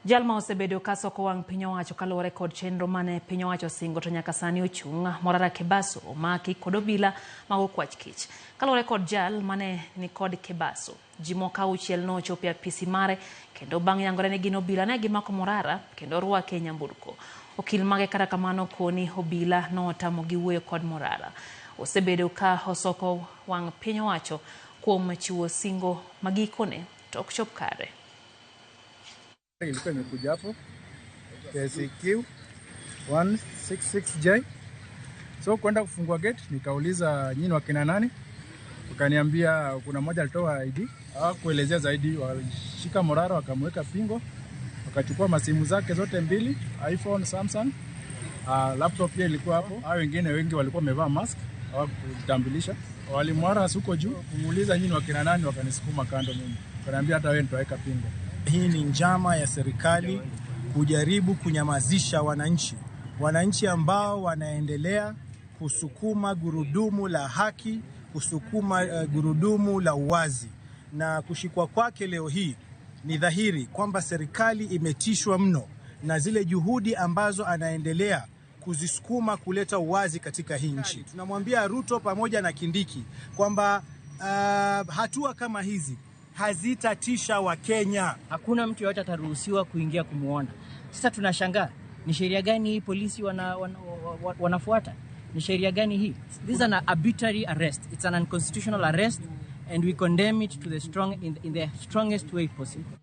Jal ma osebedo ka soko wang' piny owacho kaluwore kod chenro mane piny owacho osingo to nyaka sani ochung', Morara Kebaso omaki kod obila mag okwach kich. Kaluwore kod jal mane nikod Kebaso, ji moko auchiel nochopo e apisi mare kendo bang' yangore ni gin obila ne gimako Morara kendo rwake e nyamburko. Okil mage kata kamano koni obila notamogi wuoyo kod Morara. Osebedo ka osoko wang' piny owacho kuom chiwo singo ma gikone to ok chop kare. Ilikuwa imekuja hapo KCQ 166J. So kwenda kufungua gate nikauliza, nyinyi wakina nani? Wakaniambia kuna mmoja alitoa ID, hawakuelezea zaidi. Walishika Morara wakamweka pingo, wakachukua masimu zake zote mbili, iPhone, Samsung. Laptop pia ilikuwa hapo. Hao wengine wengi walikuwa wamevaa mask, hawakujitambulisha. Walimwara huko juu kumuuliza nyinyi wakina nani, wakanisukuma kando mimi. Wakaniambia hata wewe nitaweka pingo. Hii ni njama ya serikali kujaribu kunyamazisha wananchi, wananchi ambao wanaendelea kusukuma gurudumu la haki, kusukuma gurudumu la uwazi. Na kushikwa kwake leo hii ni dhahiri kwamba serikali imetishwa mno na zile juhudi ambazo anaendelea kuzisukuma kuleta uwazi katika hii nchi. Tunamwambia Ruto pamoja na Kindiki kwamba hatua kama hizi hazitatisha Wakenya. Hakuna mtu yoyote ataruhusiwa kuingia kumwona. Sasa tunashangaa ni sheria gani hii polisi wanafuata? Ni sheria gani hii? This is an arbitrary arrest. It's an unconstitutional arrest and we condemn it to the strong in the strongest way possible.